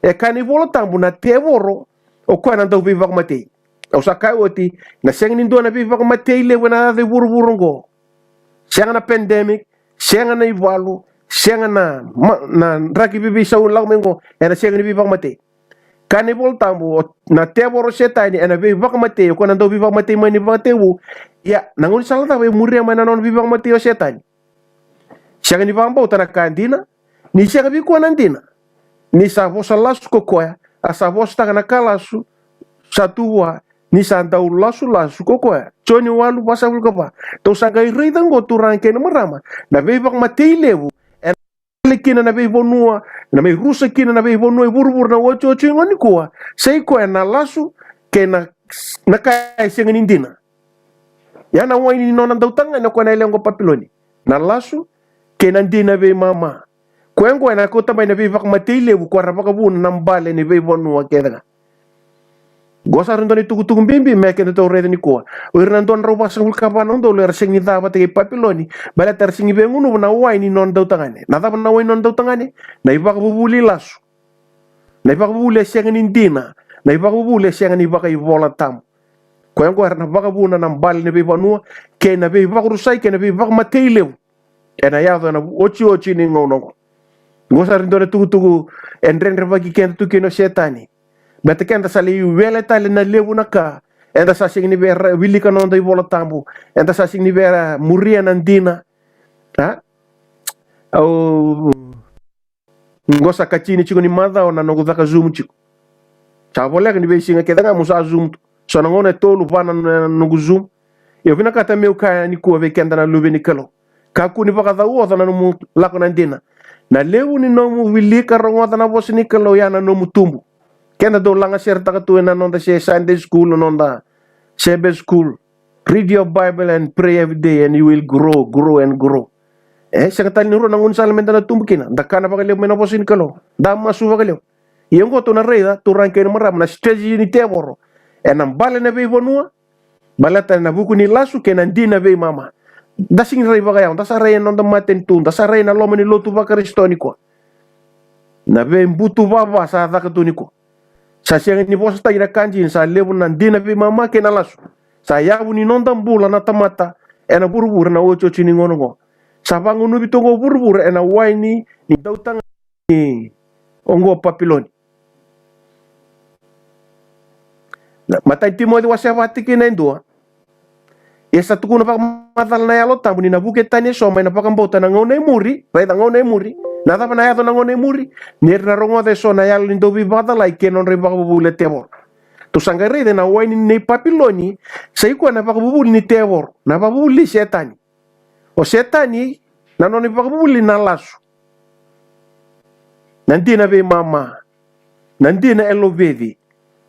E kaya na iVola Tabu na tevoro, o koya na dau veivakamatei. Au sa kaya oti, na sega ni dua na veivakamatei levu ena yaco i vuravura oqo. Sega na pandemic, sega na ivalu, sega na, ma, na draki veiveisau lako mai oqo, ena sega ni veivakamatei. Kaya na iVola Tabu, o, na tevoro o Setani, ena veivakamatei, o koya na dau veivakamatei mai na ivakatekivu. Ia, na gaunisala cava e muria mai na nona veivakamatei o Setani? Sega ni vakabauta na ka dina, ni sega vei koya na dina. Ni sa vosa lasu ko koya, a sa vosataka na ka lasu sa tu vua, ni sa dau lasulasu ko koya. Joni walu vasagavulu ka va. Tou sa qai raica oqo turaga kei na marama, na veivakamatei levu ena bale kina na veivanua, na mai rusa kina na veivanua i vuravura ena iotioti ni gauna nikua, sa i koya na lasu kei na, na ka e sega ni dina. Ia na waini ni nona dautagane o koya na yalewa oqo o Papiloni, na lasu kei na dina veimama. Koya oqo ena kauta mai na veivakamatei levu ko ra vakavuna na bale ni veivanua kece ga. Oqo sa rui dua na itukutuku bibi me kedatou raica nikua. O ira na dua na drau vasagavulu ka va na udolu era sega ni ca vata kei Papiloni, baleta era sega ni via gunuva na waini ni nona dautagane. Na cava na waini ni nona dautagane? Na ivakavuvuli lasu. Na ivakavuvuli e sega ni dina. Na ivakavuvuli e sega ni vakaivolatabu. Koya oqo era na vakavuna na bale ni veivanua kei na veivakarusai kei na veivakamatei levu ena yaco ena iotioti ni gauna oqo. Oqo sa rui dua na tukutuku e dredrevaki keda tu kina o Setani. Baleta keda sa lai wele tale na levu na ka, eda sa sega ni via wilika na noda iVola Tabu, eda sa sega ni via muria na dina. A? Au Oqo sa ikatini tiko ni macawa na noqu caka Zoom tiko. Sa voleka ni veisiga kece ga mo sa Zoom tu. So na gauna e tolu, va na, na noqu Zoom. Io, vinakata meu kaya nikua vei keda na luve ni Kalou. Kakua ni vakacauoca na nomu lako na dina. Na levu ni nomu wilika, rogoca na vosa ni Kalou, ya na nomu tubu. Keda dau laga seretaka tu ena noda se Sunday school, noda Sabbath school. Read your Bible and pray every day and you will grow, grow and grow. E, sega tale ni rua na gaunisala meda na tubu kina. Da kana vakalevu mai na vosa ni Kalou. Da masu vakalevu. Ia oqo tou na raica, turaga kei na marama, na strategy ni tevoro. Ena bale na veivanua, baleta ena vuku ni lasu kei na dina veimama. Da sega ni rai vakayawa, da sa rai ena noda matanitu, da sa rai ena loma ni lotu vaKarisito nikua. Na veibutu vava sa caka tu nikua. Sa sega ni vosataki na ka dina, sa levu na dina veimama kei na lasu. Sa yavu ni noda bula na tamata ena vuravura na otioti ni gauna oqo. Sa vagunuvi tu oqo vuravura ena waini ni dautagane oqo Papiloni. Na imatai ni Timoci wase va tikina e dua. E sa tukuna vakamacala na Yalo Tabu ni na vuke tani eso mai na vakabauta na gauna e muri, raica gauna e muri, na cava na yaco na gauna e muri, ni ra na rogoca eso na yalo ni dauveivakacalai kei na nodra ivakavuvuli na tevoro. Tou sa qai raica na waini nei Papiloni, sa i koya na vakavuvuli ni tevoro, na vakavuvuli nei Setani. O Setani, na nona ivakavuvuli na lasu. Na dina veimama. Na dina e loveci.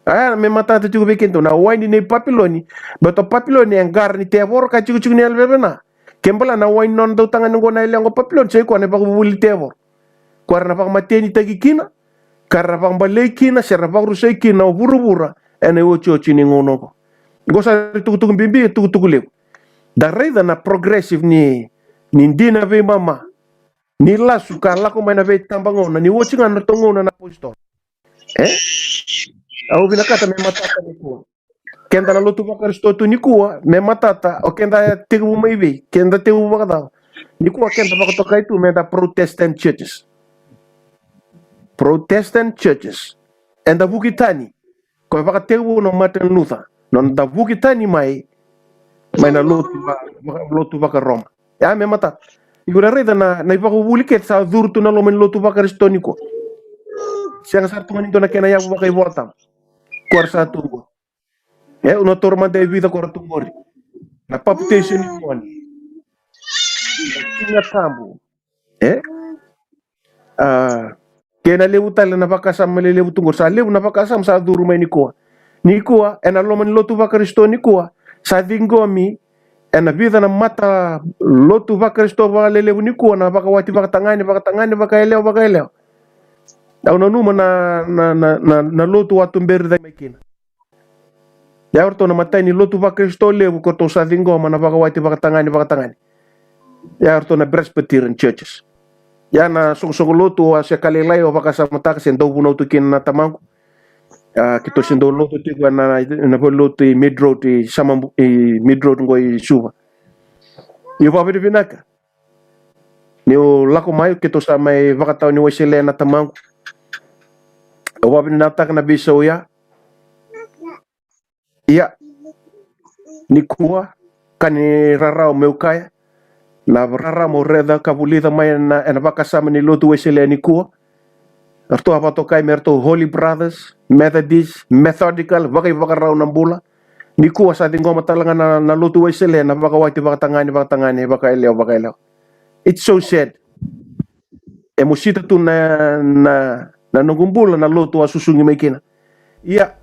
A, me matata tiko vei keda na waini nei Papiloni. Baleta o Papiloni e qara ni tevoro ka tikotiko ni yalo vinavina. Ke bala na waini nona dautagane oqo na yalewa oqo Papiloni, sa i koya na ivakavuvuli ni tevoro. Koya era na vakamatenitaki kina, ka ra vakabalei kina, se ra vakarusai kina o vuravura, ena iotioti ni gauna oqo. Oqo sa itukutuku bibi, itukutuku levu. Da raica na progressive ni, ni dina veimama, ni lasu ka lako mai na veitabagauna, ni oti ga na nodratou gauna na apositolo. E? Au vinakata me matata nikua. Keda na lotu vaKarisito tu nikua, me matata, o keda tekivu mai vei, keda tekivu vakacava. Nikua keda vakatokai tu meda Protestant churches. Protestant churches. Eda vuki tani, ko e vakatekivu na Martin Luther, nona da vuki tani mai, mai na lotu va-, vaka-, lotu vakaroma. Ya me matata. Iko na raica na, na ivakavuvuli kece sa curu tu na loma ni lotu vaKarisito nikua. Sega sara tu ga ni dua na kena yavu vakaivolatabu. Ko era sa tu qo. E, au na taura mada e vica ko ra tu qori. Na papitaiso ni Joni. Na Siga Tabu. E? A, kei na levu tale na vakasama lelevu tu qori. Sa levu na vakasama sa curu mai nikua. Nikua, ena loma ni lotu vaKarisito nikua, sa ciqomi ena vica na mata lotu vaKarisito vakalelevu nikua, na vakawati vakatagane, vakatagane, vakayalewa, vakayalewa. Au nanuma na, na, na, na, na lotu au a tuberi cake mai kina. Ia o ratou na imatai ni lotu vaKarisito levu ko ratou sa ciqoma na vakawati vakatagane, vakatagane. Ia o ratou na Presbyterian churches. Ia na soqosoqo lotu au a se ka lailai au vakasamataka se dau vunau tu kina na tamaqu. A, keitou se dau lotu tiko ena, na valenilotu i Mead Road i Samabu-, i Mead Road qo i Suva. Ia vakavinavinaka. Niu lako mai, keitou sa mai vakatawa ni Wesele na tamaqu. Au vakavinavinakataka na veisau ya. Ia, nikua, ka ni rarawa meu kaya. Na rarawa meu raica ka vulica mai ena, ena vakasama ni lotu Wesele nikua. Ratou a vakatokai me ratou Holy Brothers, Methodist, methodical, vakaivakarau na bula. Nikua sa ciqoma tale ga na, na lotu Wesele na vakawati vakatagane, vakatagane, vakayalewa, vakayalewa. It's so sad. E mosita tu na, na, na noqu bula na lotu au a susugi mai kina. Ia,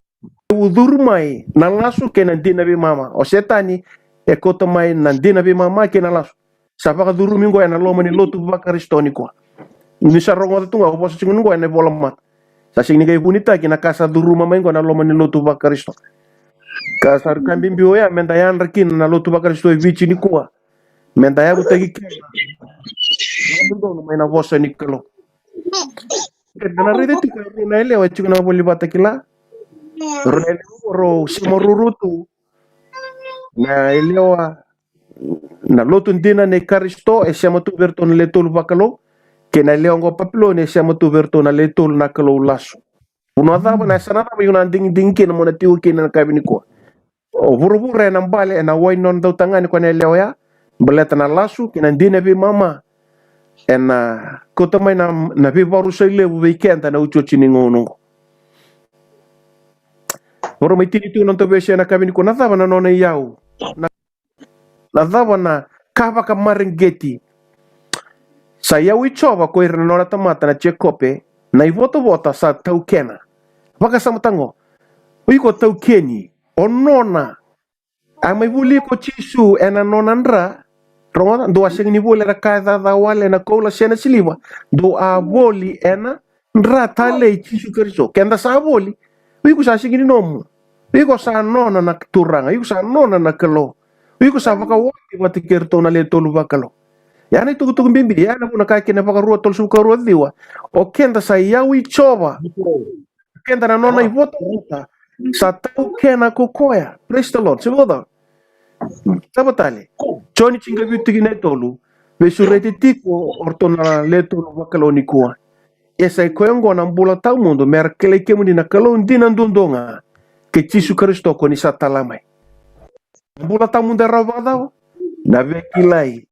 e ucuru mai na lasu kei na dina veimama. O Setani e kauta mai na dina veimama kei na lasu. Sa vakacurumi qo ena loma ni lotu vaKarisito nikua. Ni sa rogoca tu ga, au vosa tiko ni qo ena ivolamata. Sa sega ni qai vunitaki na ka sa curuma mai qo ena loma ni lotu vaKarisito. Ka sa rui ka bibi oya, meda yadra kina na lotu vaKarisito e Viti nikua. Meda yavutaki keda. Dodonu mai na vosa ni Kalou. Keda na raica tiko e rua na yalewa e tiko na voli vata kila. Rua na yalewa, rau sema ruru tu. Na yalewa, na lotu dina nei Karisito e sema tu vei iratou na le tolu vakalou, kei na yalewa oqo Papiloni e sema tu vei iratou na le tolu na kalou lasu. Vanua cava, na yasana cava iko na digidigi kina mo na tiko kina ena yakavi nikua? O vuravura ena bale ena wai ni nona dautagane ko na yalewa oya, baleta na lasu kei na dina veimama ena kauta mai na, na veivakarusai levu vei keda na otioti ni gauna oqo. Vakarau mai tini tu na noda vesu ena yakavi nikua, na cava na nona iyau? Na, na cava na ka vakamareqeti? Sa iyau i Jiova ko ira na nona tamata na Jekope, na ivotavota sa taukena. Vakasamataka qo, o iko taukeni, o nona. A mai voli iko o Jisu ena nona dra. Rogoca, dou a sega ni voli ena ka e caca wale, ena koula se na siliva. Dou a voli ena dra talei i Jisu Karisito. Keda sa voli. O iko sa sega ni nomu. O iko sa nona na Turaga. O iko sa nona na Kalou. O iko sa vakawati vata kei iratou na le tolu vakalou. Ia na itukutuku bibi, ia na vuna ka kena Vakarua tolusagavulu ka rua ciwa. O keda sa iyau i Jiova. Keda na nona ivotavota sa taukena ko koya. Praise the Lord. Se vakacava? Cava tale? Joni tinikavitu tikina e tolu. Veisureti tiko o ratou na le tolu vakalou nikua. Ia sa i koya oqo na bula tawamudu, me ra kilai kemuni na Kalou dina duadua ga, kei Jisu Karisito ko ni sa tala mai. Na bula tawamudu e rawa vakacava? Na veikilai.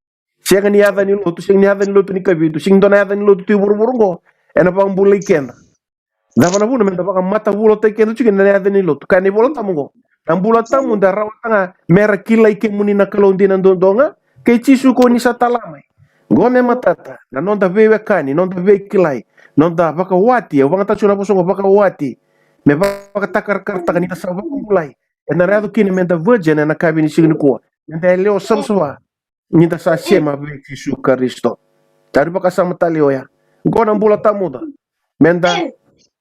Sega ni yaca ni lotu, sega ni yaca ni lotu ni kavitu, sega ni dua na yaca ni lotu tu i vuravura oqo ena vakabulai keda. Cava na vuna meda vakamatavulotaki keda tiko kina na yaca ni lotu? Kaya na iVola Tabu oqo, na bula tawamudu e rawata ga me ra kilai kemuni na Kalou dina duadua ga, kei Jisu ko ni sa tala mai. Qo me matata na noda veiwekani, noda veikilai, noda vakawati. Au vakayagataka tiko na vosa oqo, vakawati. Me vakatakarakarataka ni da sa vakabulai. Eda na yaco kina meda virgin ena yakavi ni siga nikua, meda yalewa savasava ni da sa sema vei Jisu Karisito. Daru vakasama tale oya. Qo na bula tawamudu, meda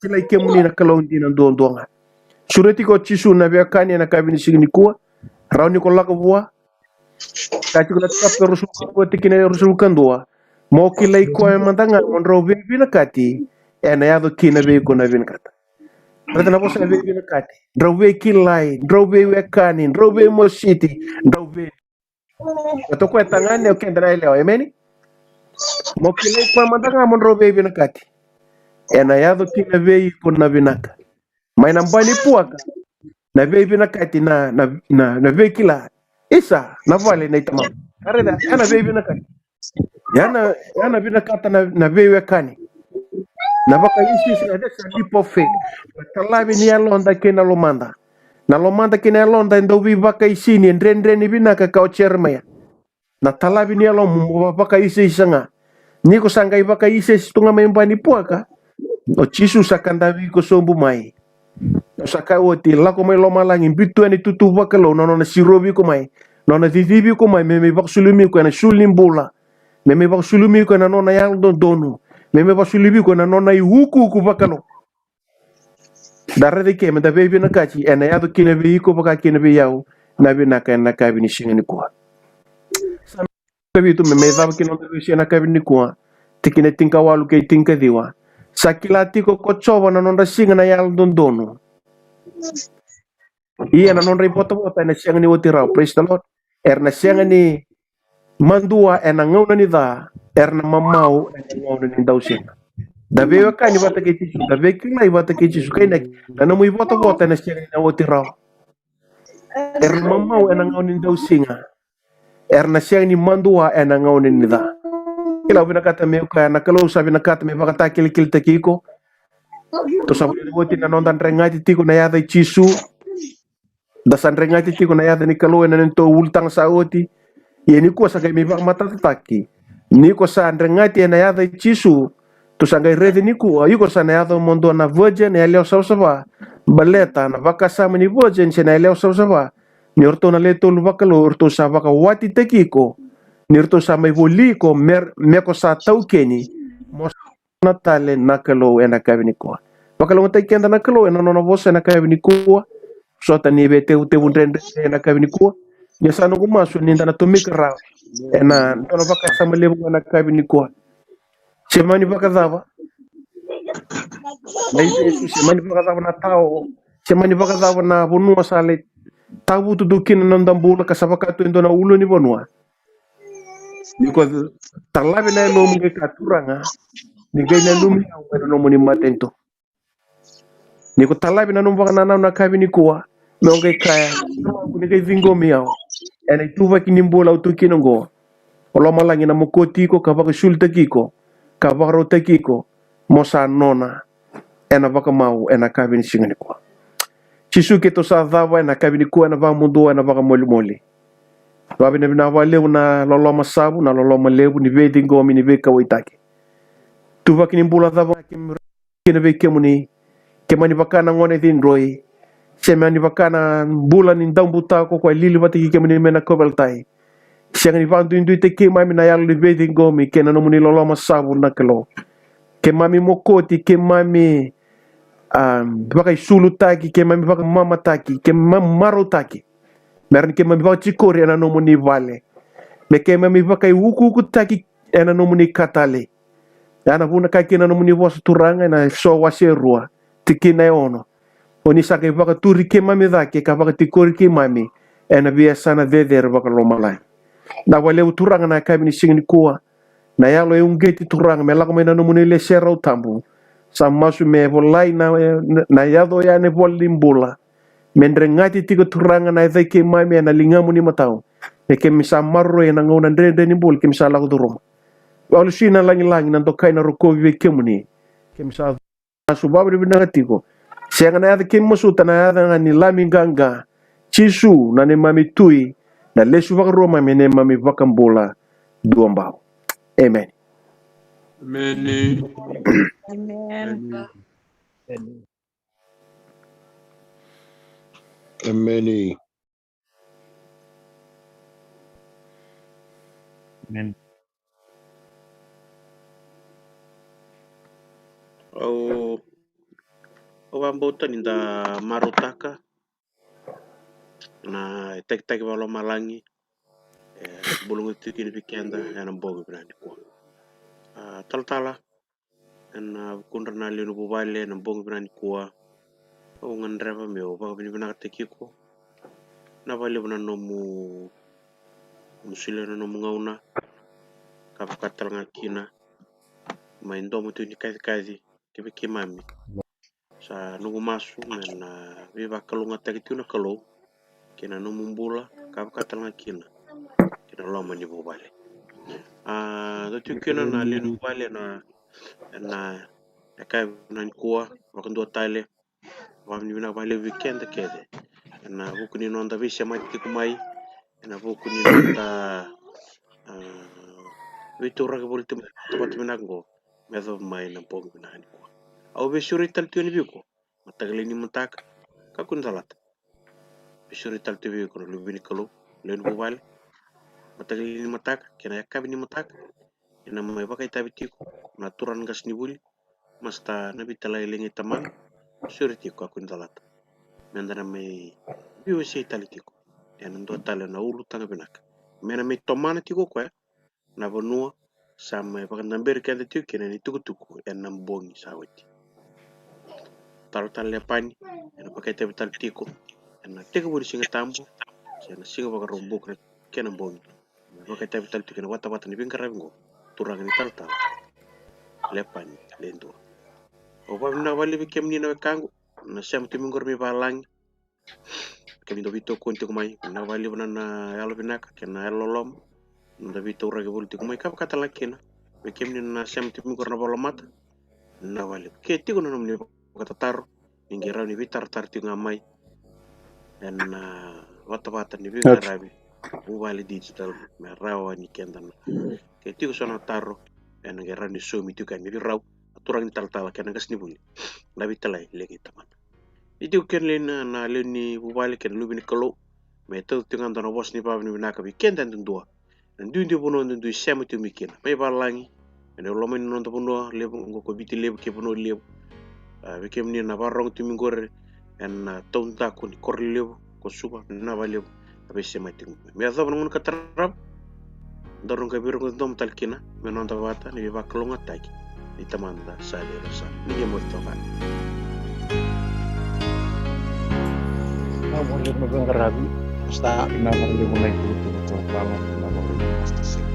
kilai kemuni na Kalou dina duadua ga. Sureti iko o Jisu na veiwekani ena yakavi ni siga nikua. Rawa ni ko lako vua. Ka tiko na Jope ruasagavulu ka rua tikina e ruasagavulu ka dua. Mo kilai koya mada ga mo drau veivinakati, ena yaco kina vei iko na vinakata. Raica na vosa veivinakati. Drau veikilai, drau veiwekani, drau veimositi, drau vei Na tokoya tagane, o keda na yalewa, emeni? Mo kilai koya mada ga mo drau veivinakati, ena yaco kina vei iko na vinaka. Mai na ba ni puaka, na veivinakati, na, na, na, na veikila. Isa, na vale nei tamaqu. Raica, ya na veivinakati. Ya na, ya na vinakata na, na veiwekani. Na vakaisiisi, that's a leap of faith. Na talavi ni yaloda kei na lomada. Na lomada kei na yaloda e dau veivakaisini, e dredre ni vinaka ka o Jeremaia. Na talavi ni yalomu mo vakaisiisa ga. Ni ko sa qai vakaisiisi tu ga mai ba ni puaka, o Jisu sa kadavi iko sobu mai. Au sa kaya oti, lako mai lomalagi, biuta tu yani itutu vakalou, na nona sirovi iko mai, na nona cicivi iko mai, me mai vakasulumi iko ena sulu ni bula, me mai vakasulumi iko ena nona yalododonu, me mai vakasulumi iko ena nona iukuuku vakalou. Da raica eke, meda veivinakati, ena yaco kina vei iko vaka kina vei au na vinaka ena yakavi ni siga nikua. Sa na kavitu me mai cava kina noda veisiga ena yakavi nikua, tikina tinikawalu kei tinikaciwa. Sa kila tiko ko Jiova na nodra siga na yalododonu. Ia na nodra ivotavota ena sega ni oti rawa. Praise the Lord. Era na sega ni madua ena gauna ni ca, era na mamau ena gauna ni dausiga. Da veiwekani vata kei Jisu, da veikilai vata kei Jisu, kainaki, na nomu ivotavota ena sega ni na oti rawa. Era na mamau ena gauna ni dausiga. Era na sega ni madua ena gauna ni ca. Kila, au vinakata meu kaya, na Kalou sa vinakata me vakatakilakilataki iko. Tou sa vuli oti na noda dregati tiko na yaca i Jisu. Da sa dregati tiko na yaca ni Kalou ena neitou ulutaga sa oti. Ia nikua sa qai mai vakamatatataki. Ni ko sa dregati ena yaca i Jisu, tou sa qai raica nikua, iko sa na yaco mo dua na virgin, na yalewa savasava. Baleta na vakasama ni virgin se na yalewa savasava, ni ratou na le tolu vakalou, ratou sa vakawatitaki iko. Ni ratou sa mai voli iko, me, me ko sa taukeni, mo sa na tale na Kalou ena yakavi nikua. Vakalougatataki keda na Kalou ena nona vosa ena yakavi nikua. Sota ni veitevutevu dredre ena yakavi nikua. Ia sa noqu masu ni da na tomika rawa ena dua na vakasama levu ena yakavi nikua. Se mani vakacava na ivesu, se mani vakacava na tao, se mani vakacava na vanua sa lai tavutu tu kina na noda bula ka sa vaka tu e dua na ulunivanua. Ni ko talavi na yalomu qai kaya, Turaga, ni qai nanumi au mai na nomuni matanitu. Ni ko talavi na nomu vakanananu na yakavi nikua, me o qai kaya, Turaga, ni qai ciqomi au ena ituvaki ni bula au tu kina oqo. O lomalagi na mokoti iko ka vakaisulutaki iko ka vakarautaki iko mo sa nona ena vakamau ena yakavi ni siga nikua. Jisu, keitou sa cava ena yakavi nikua ena vakamuduo, ena vakamolimoli. Vakavinavinaka vakalevu na loloma savu, na loloma levu ni veiciqomi, ni veikauwaitaki. Tuvaki ni bula cava ga keimami kina vei kemuni. Ke mani vaka na gone cidroi, se mani vaka na bula ni daubutako ko e lili vata kei kemuni mai na kauveilatai. Sega ni vakaduiduitaki keimami na yalo ni veiciqomi kei na nomuni loloma savu na Kalou. Keimami mokoti, keimami, a, vakaisulutaki, keimami vakamamataki, keimami marautaki. Me rawa ni keimami vakatikori ena nomuni vale. Me keimami vakaiukuukutaki ena nomuni ka talei. Ya na vuna e kaya kina na nomuni vosa, Turaga, ena Efeso wase e rua, tikina e ono. O ni sa qai vakaturi keimami cake ka vakatikori keimami ena veiyasana cecere vakalomalagi. Vinaka vakalevu, Turaga, na yakavi ni siga nikua. Na yalo e uqeti, Turaga, me lako mai na nomuni leserau tabu. Sa masu me volai na, na yaco yani e vola ni bula. Me dregati tiko, Turaga, na yacai keimami ena ligamuni matau. Me keimami sa maroroi ena gauna dredre ni bula keimami sa lako curuma. Vakalesui na lagilagi, na dokai, na rokovi vei kemuni. Keimami sa masu vakavinavinaka tiko. Sega na yaca keimami masuta, na yaca ga ni Lami qaqa, Jisu, na neimami Tui, na lesu vakarua mai me neimami iVakabula duabau. Emeni. Emeni. Emeni. Emeni. Emeni. Au, au vakabauta ni da marautaka na itakitaki vakalomalagi e bula gona tiko kina vei keda ena bogi vinaka nikua. A, talatala, ena vukudra na lewe ni vuvale ena bogi vinaka nikua, au gadreva meu vakavinavinakataki iko. Vinaka vakalevu na nomu, nomu solia na nomu gauna, ka vaka tale ga kina mai domo tiko ni kacikaci ki vei keimami. Sa noqu masu me na veivakalougatataki tiko na Kalou kei na nomu bula, ka vaka tale ga kina kei na loma ni vuvale. A, dau tiko kina na lewe ni vuvale ena, ena yakavi vinaka nikua vakadua tale. Vakavinavinaka vakalevu vei keda kece ena vuku ni noda veisemati tiko mai, ena vuku ni noda, a, veitauraki voli tiko mai na vatavata vinaka oqo me yacova mai na bogi vinaka nikua. Au veisureti tale tiko yani vei iko mataka lailai ni mataka, kakua ni calata. Veisureti tale tiko vei iko na luve ni Kalou, lewe ni vuvale, mataka lailai ni mataka kei na yakavi ni mataka. Ena mai vakaitavi tiko na turaga qasenivuli, Masta Navitalai Leqai Tamana, sureti iko, kakua ni calata. Meda na mai veiwasei tale tiko ena dua tale na ulutaga vinaka me na mai tomana tiko o koya na vanua sa mai vakadaberi keda tiko kina ni tukutuku ena bogi sa oti. Talatala Lepani ena vakaitavi tale tiko ena tekivu ni Siga Tabu se na Siga Vakaraubuka na kena bogi. Me vakaitavi tale tiko ena vatavata ni veiqaravi oqo, turaga ni talatala Lepani Ledua. Au vakavinavinaka vakalevu vei kemuni na wekaqu na sema tiko mai qori mai valagi. Kemuni dau veitokoni tiko mai, vinaka vakalevu na, na yalovinaka kei na yalololoma. Noda veitauraki voli tiko mai, ka vaka tale ga kina vei kemuni na sema tiko mai qori na vakalomata. Vinaka vakalevu. Ke tiko na nomuni vakatataro, ni qai rawa ni veitaratara tiko ga mai ena, a, vatavata ni veiqaravi, vuvale digital, me rawa ni keda na, ke tiko so na taro, ena qai rawa ni saumi tiko yani vei rau na turaga ni talatala kei na qasenivuli Navitalai Leqai Tamana. Ni tiko kina na, na lewe ni vuvale kei na luve ni Kalou me tauca tiko ga dua na vosa ni vakavinavinaka vei keda yadudua. Na duidui vanua duidui sema tiko mai kina, mai valagi, mai na loma ni noda vanua levu oqo ko Viti Levu kei Vanua Levu. A, vei kemuni na vakarorogo tiko mai qori ena taudaku ni koro levu ko Suva, vinaka vakalevu na veisemati tiko mai. Me yacova na gauna ka tarava, daru qai veirogoci domo tale kina me noda vata ni veivakalougatataki ni Tamada sa levu sara. Ni qai moce toka. Vinaka vakalevu na veiqaravi, Masta. Vinaka vakalevu na itukutuku, Talatala. Vinaka vakalevu, Masta.